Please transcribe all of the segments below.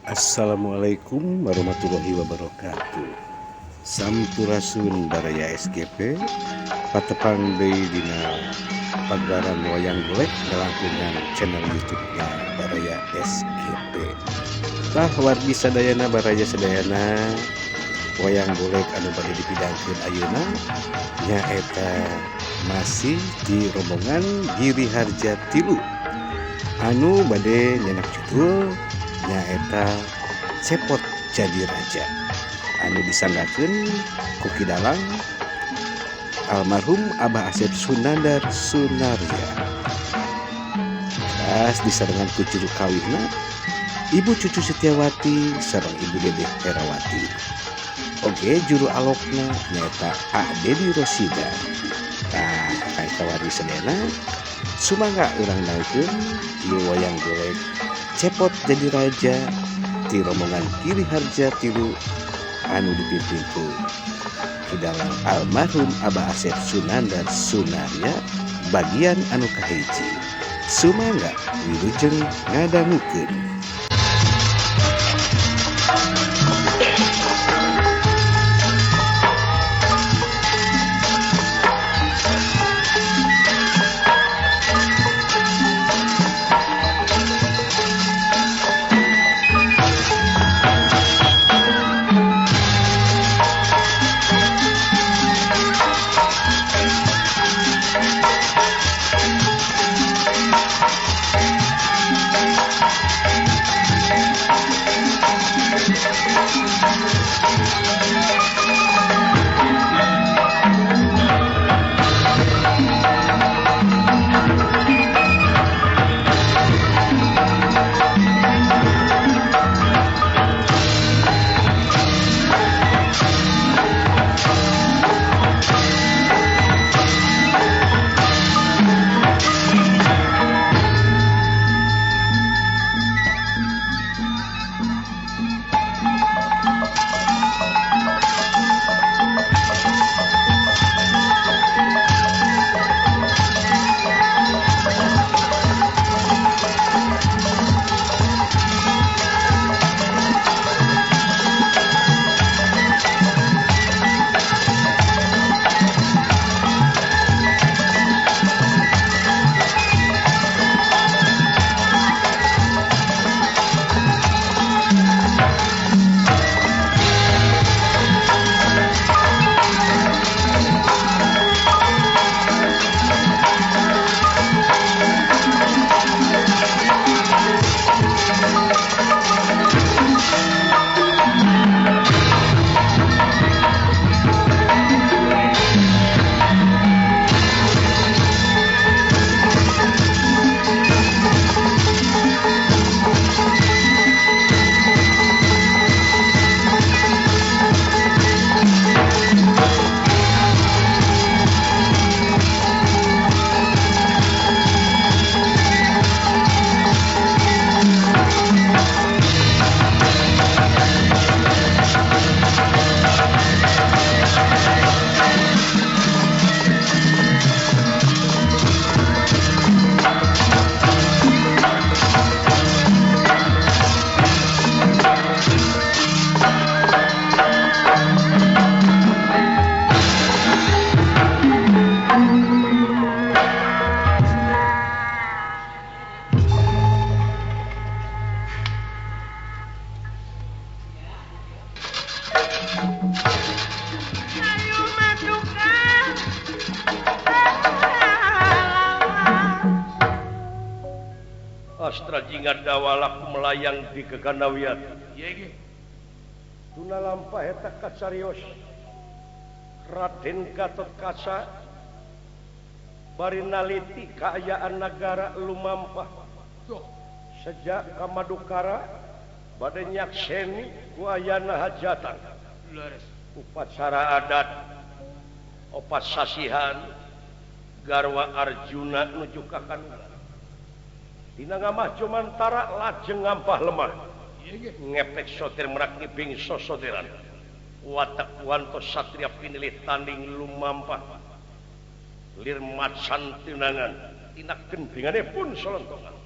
Assalamualaikum warahmatullahi wabarakatuh. Sampurasun Baraya SGP, patepang deui dina pagelaran wayang golek ngalangkungan channel YouTube-na Baraya SGP. Tah, wargi sadayana, baraya sadayana, wayang golek anu bade dipidangkeun ayeuna nyaeta masih di rombongan Giri Harja 3 anu bade nyenak judul nyaeta Cepot Jadi Raja anu disanggakeun ku Ki Dalang almarhum Abah Asep Sunandar Sunarya. Teras disarengan ku juru kawihna Ibu Cucu Setiawati sareng Ibu Dedeh Herawati. Oge juru alokna nyaeta A Dedi Rosida. Tah, ka wargi sadayana, sumangga urang dangukeun ieu wayang golek Cepot Jadi Raja ti rombongan Giri Harja 3 anu dipimpin ku Ki Dalang almarhum Abah Asep Sunandar Sunarya bagian anu kahiji. Sumangga wilujeng ngadangukeun. Astra jingga dawalaku melayang di kekanawian. Tuna lampah eta kacarios Raden Gatot Kaca bari naliti kaayaan nagara lumampah sejak ka Madukara bade nyakseni ku ayana hajatan upacara adat opat sasihan garwa Arjuna nuju ka Kanulan. Dina ngamah jumantara lajeng ngampah lemah ngepek sotir merak ngibing sosotiran watak wanto satria pinilih tanding lumampah lir macan tinangan tina gendingane pun solontongan.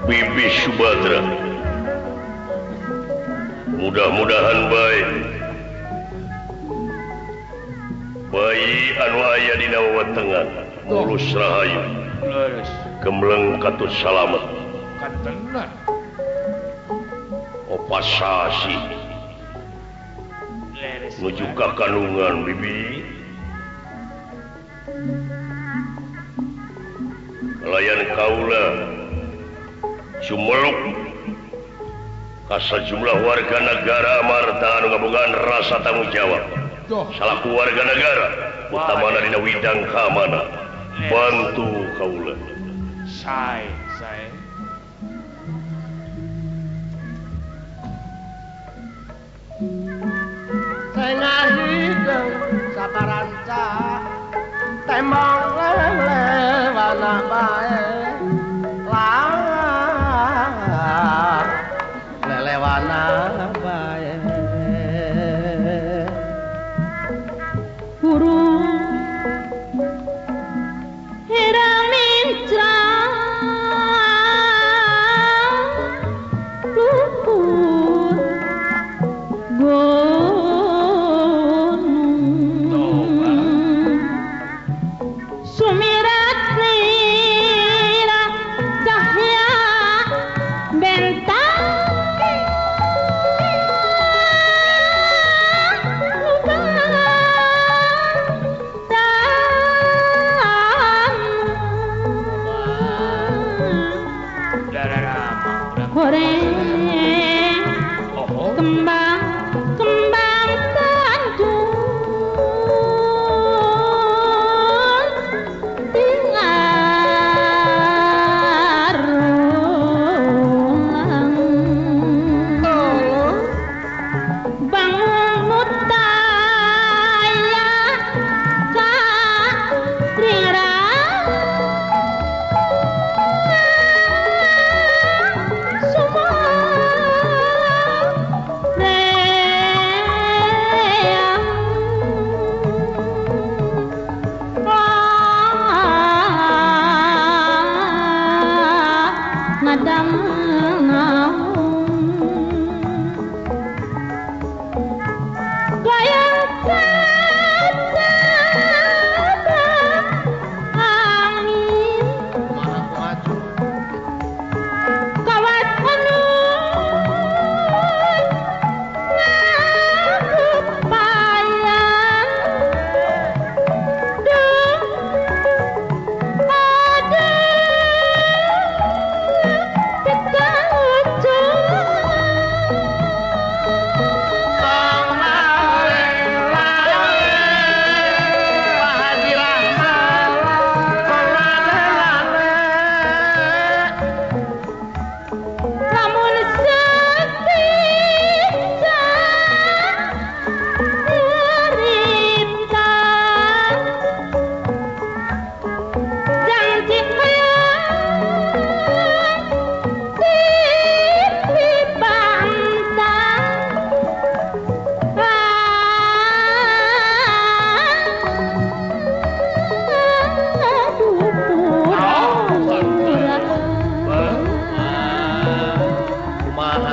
Bibi Subadra, mudah-mudahan baik bayi anu aya dina wewentengan mulus rahayu gemleng katut salamet opasasi nuju ka kandungan bibi kalayan kaula sumeluk ka sajumlah warga negara Amarta anu ngabogaan rasa tanggung jawab salaku warga negara utamana dina widang keamanan bantu kaula sae sae Ngahideng saparanca temong lelewana bae lah lelewana bae hurung herang mincang luput sumirat nira cahya bentang goreng kembang kembang tanjung tingarung bangun mutaya ka ringrang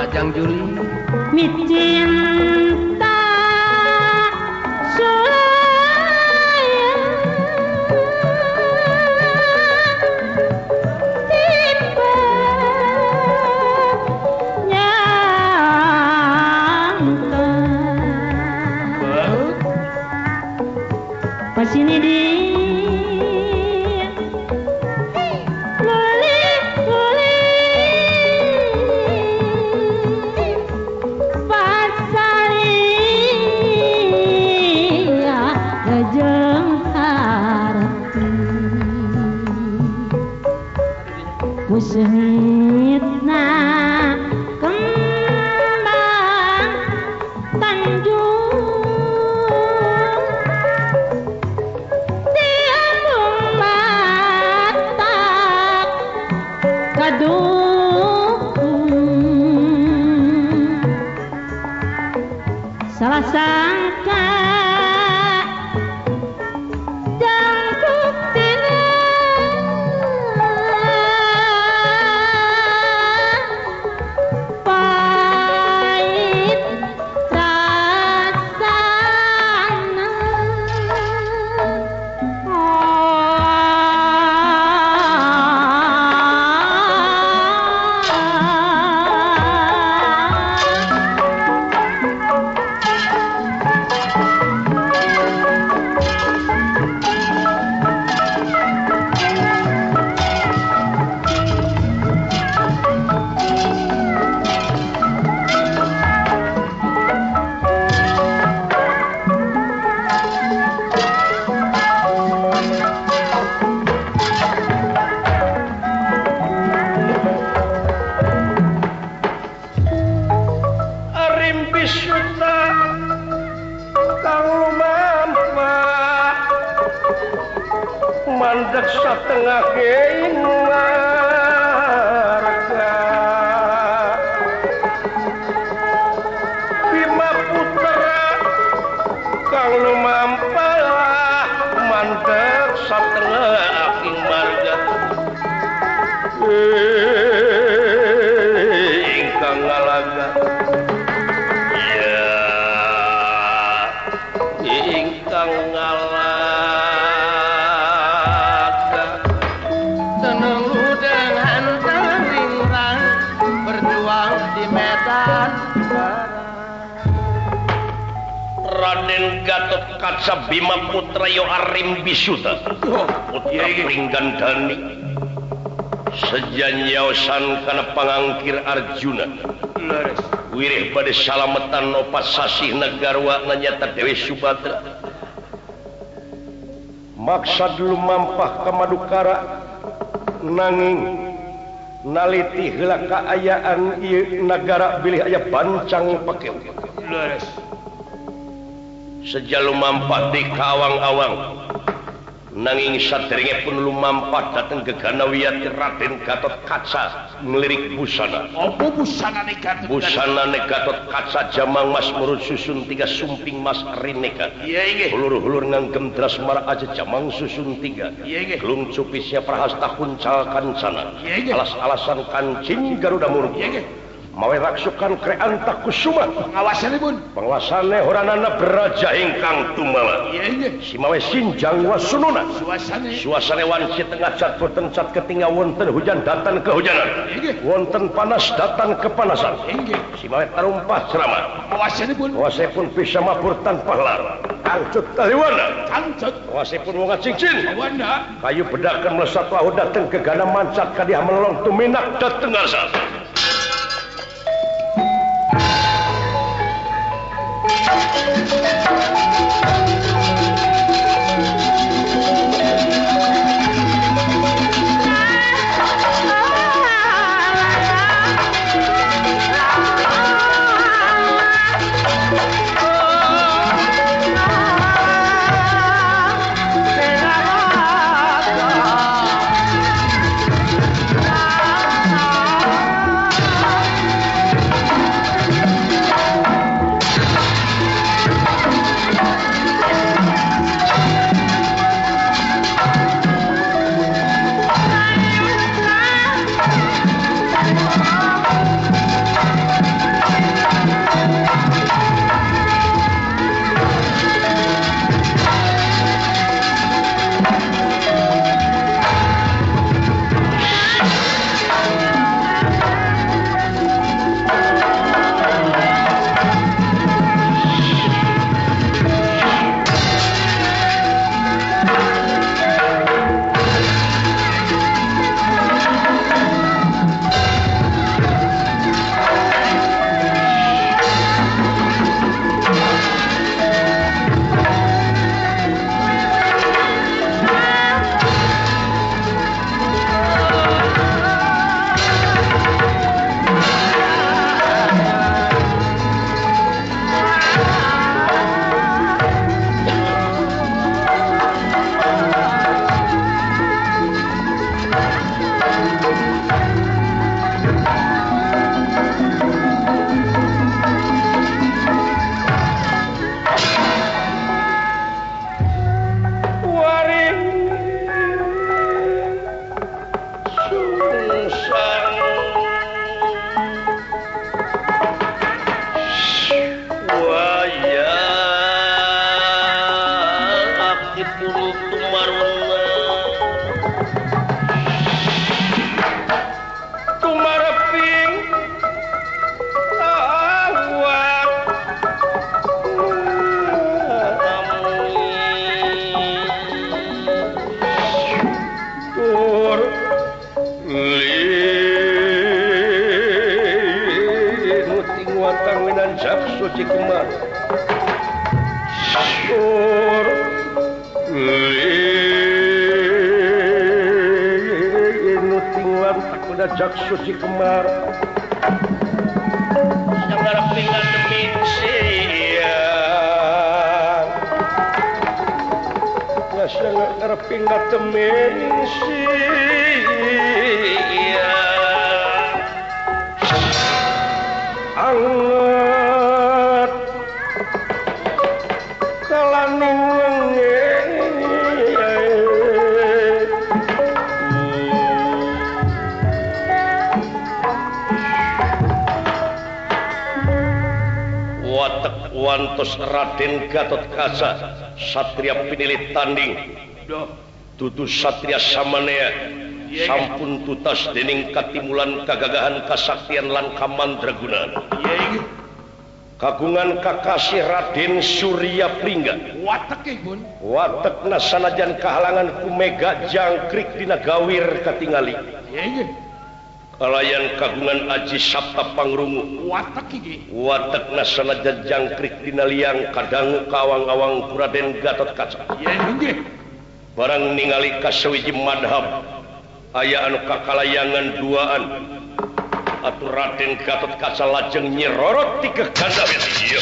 Jang Juli micinta sulaya tipe nyangka pasini di Kusengitna kembang tanjung tiang mata kadung salah sangka Mandek satengah ing marga Bima Putra kang lumampah mandek satengah ing marga ingkang ngalaga ya ingkang ngalaga seneng dengan teringrang berjuang di medan Raden Gatot Kaca Bima Putra Yo Arim Bisuta putra Pringgandani sejan yaosan kana pangangkir Arjuna wirih bade salametan opat sasih negarwa nanyata Dewi Subadra maksad lumampah ka Madukara nanging naliti heula kaayaan ieu nagara bilih aya bancang pakew seja lumampah di kawang-awang nanging sadèrenge pun lumampah dateng gegana wiyati Raden Gatot Kaca nglirik busana. Apa busanane Gatot? Busanane Gatot Kaca jamang mas murun susun tiga sumping mas rineka. Iya inggih. Hulur-hulur nganggem dras marak aja jamang susun tiga. Iya inggih. Gelung cupisnya prahasta kuncal kancana. Iya inggih. Alas-alasan kancing Garuda Murti. Iya inggih. Mawe raksukan kreanta kusuma. Pengawasanipun. Penguasane horanana beraja ingkang tumawa. Iya inggih. Simawe sinjang wasununa. Suasane. Suasane wanci tengah cat boten cat ketinggal wonten hujan datan kehujanan. Inggih. Wonten panas datan kepanasan. Inggih. Simawe tarumpah ceramah. Pengawasanipun. Penguasipun bisa mabur tanpa lar. Angcut taliwana. Angcut. Penguasipun wong cincin. Wana. Kayu bedakan melesat lahu dateng gegana mancat kadiah melolong tuminak dateng asa. Suci Kemar Terpinga temen sia anget kalaning watek wantos Raden Gatotkaca satria pinilit tanding dudu satria samanea sampun tutas dening katimulan kagagahan kasaktian lan kamandragunan. Kagungan kakasih Raden Surya Pringga watekipun watekna sanajan kahalangan ku mega jangkrik dina gawir katingali. Kalayan kagungan aji Sabta Pangrungu watek iki watekna sanajan jangkrik dina liang kadangu kawang-awang ku Raden Gatotkaca. Barang ningali ka sawiji madhab aya anu kakalayangan duaan atuh Raden Gatotkaca lajeng nyirorot tiga ganda ieu.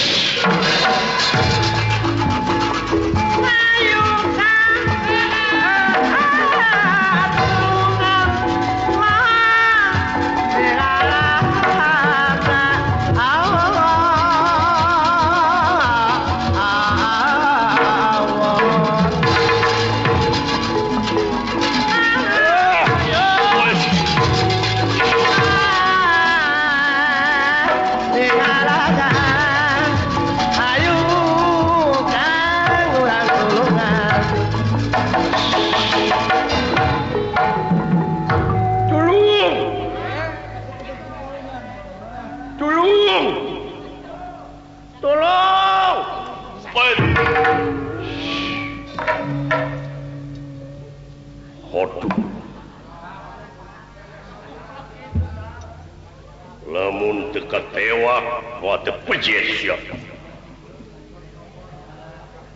Lamun teu katewak moal teu pejet sia.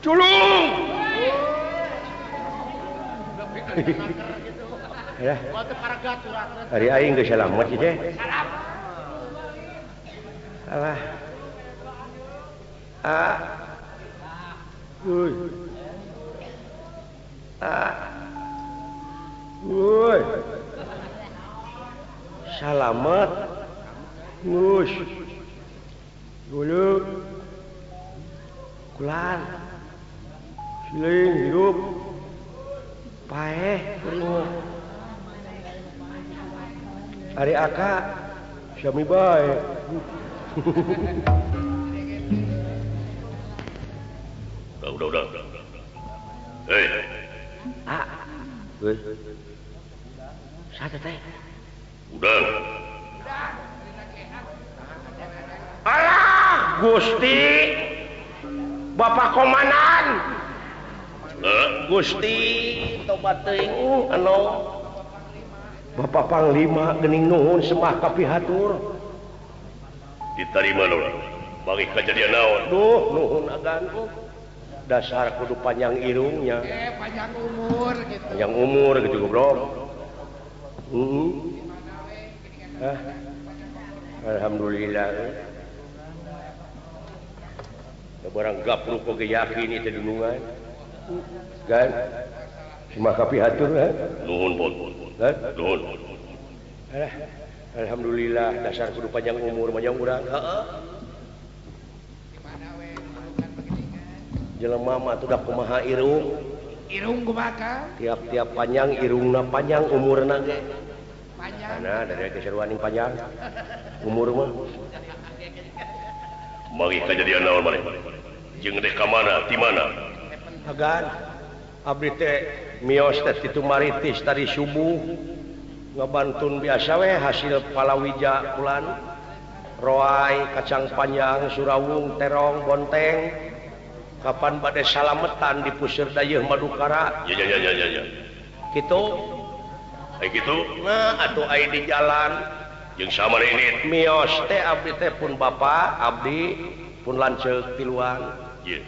Tulung. Ya. Ari aing geus salamet ieu teh. Alah. Ah. Uy. Ah. Uy. Salamet. Ngus. Dulu. Kulan. Siling hirup. Paeh kuring. Ari aka sami bae. Udah. Hei. Ah. Heuh. Saha teh? Udah. Alah, Gusti. Bapak Komandan. Gusti, tobat teuing anu. Bapak Panglima geuning nuhun semah kapihatur. Ditarima lho. Bagi kejadian naon? Duh, nuhun agan. Dasar kudu panjang irungnya. Panjang umur gitu. Panjang umur gitu goblok. Ah. Alhamdulillah. Da barang gapruk oge yakin ieu teh dunungan. Gan. Semah kapihatur ha. Nuhun bon. Nuhun. Alah, alhamdulillah dasar kudu panjang umur panjang urang. Heeh. Jelema mah atuh da kumaha irung. Irung kumaha? Tiap-tiap panjang irungna panjang umurna ge. Panjang. Nah, dari keseruan yang panjang. Umur mah. Mari kejadian naon maneh? Jeung rek ka mana? Di mana? Agan. Abdi teh mios teh titu maritis tadi subuh. Ngabantun biasa we hasil palawija bulan. Roai, kacang panjang, surawung, terong, bonteng. Kapan bade salametan di Puseur Dayeuh Madukara? Ya. Kitu. Ai kitu? Nah, atuh ai di jalan jeung sama ini mios teh abdi teh pun bapa, abdi pun lanceuk tiluan. Ieu.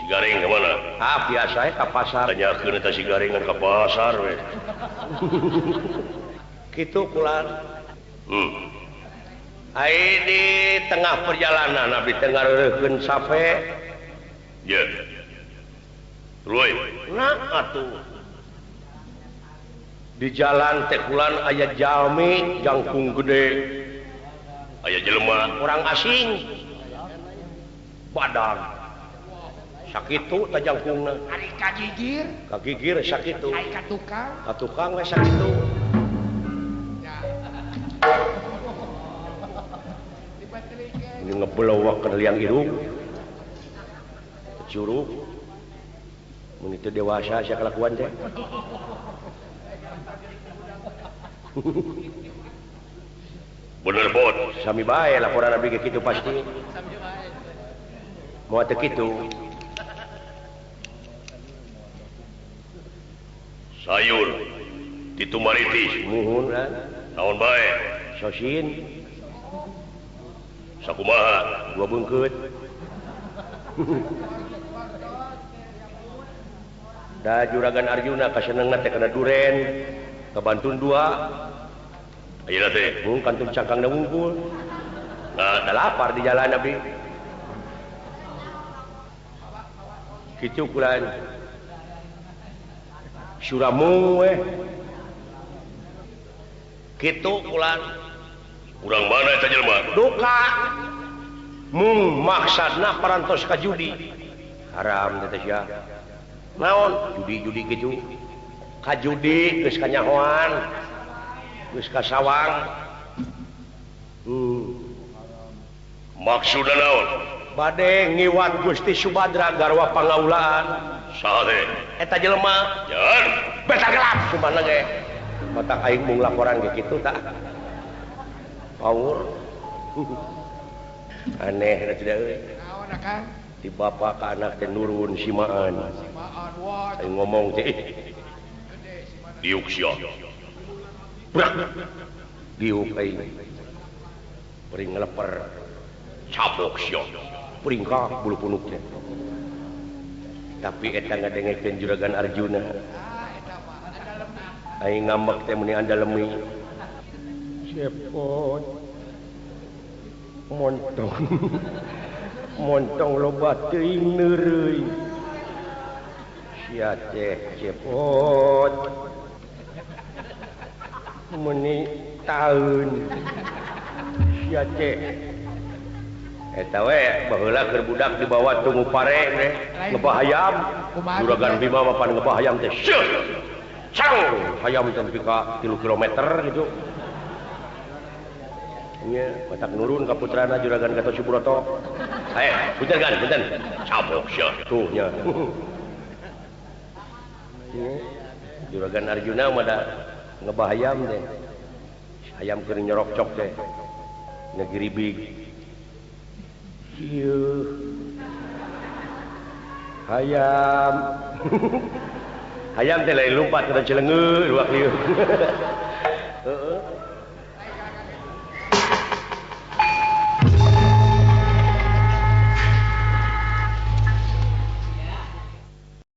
Si Gareng ka mana? Ah, biasa ka pasar. Tanyakeun eta si Garengan ka pasar we. Kitu kulan. Ai di tengah perjalanan abdi teh ngareureun sape. Ya. Tuluy. Nah atuh Di jalan tekulan aya jalmi jangkung gede. Aya jelema orang asing. Badan sakitu ta jangkungna. Ari kagigir? Kagigir sakitu. Ari ka tukang? Ka tukang we sakitu. Ya. Ini ngebelowak ke liang irung. Curug. Mun itu dewasa sia kelakuan teh. Bener bot, sami bae laporan abdi ge kitu pasti. Sami bae. Moal teu kitu. Sayur ditumaritis. Muhun kan. Naon bae? Sosin. Sakumaha? Dua bungkeut. Da juragan Arjuna kasenengna teh kana duren. Kabantun dua. Ayeuna teh mung kantun cangkangna wungkul. Nah, da lapar di jalan abdi. Kitu kulan. Suramu we. Kitu kulan. Urang mana eta jelema? Duka. Mung maksudna parantos ka judi. Haram teh sia. Naon? Judi-judi kitu. Ka judi geus kanyahoan. Geus ka sawang. Maksudna naon? Bade ngiwat Gusti Subadra garwa pangaulaan. Saha teh? Eta jelema. Jan, beta gelap kumaha ge. Matak aing mung laporan ge kitu tah. Paur. Aneh da tidak euy. Naon akang? Di bapak ka anak teh nurun simaan. Simaan wah. Aing ngomong teh. Diuk sia. Brak. Diuk aing. Beuring ngeleper. Cabok sia. Puringkak bulu punuk teh. Tapi eta ngadengekeun juragan Arjuna. Aing ngambek teh meuni andalemi. Cepot. Montong. Montong loba teuing neureui. Sia teh cepot. Meuni taeun. Sia teh. Eta we baheula keur budak dibawa tunggu pare teh ngebah hayam. Juragan Bima mah pan ngebah hayam teh. Cang hayam teh nepi ka 3 kilometer gitu. Nya batak nurun ka putrana Juragan Gatot Subroto. Punten kan, punten. Cabok sia tuh nya. Juragan Arjuna mah da ngebah hayam teh. Hayam keur nyorokcok teh. Ngegiribig. Ieu hayam. Hayam teh lain lompat kana cileungeut luak lieu. Heeh.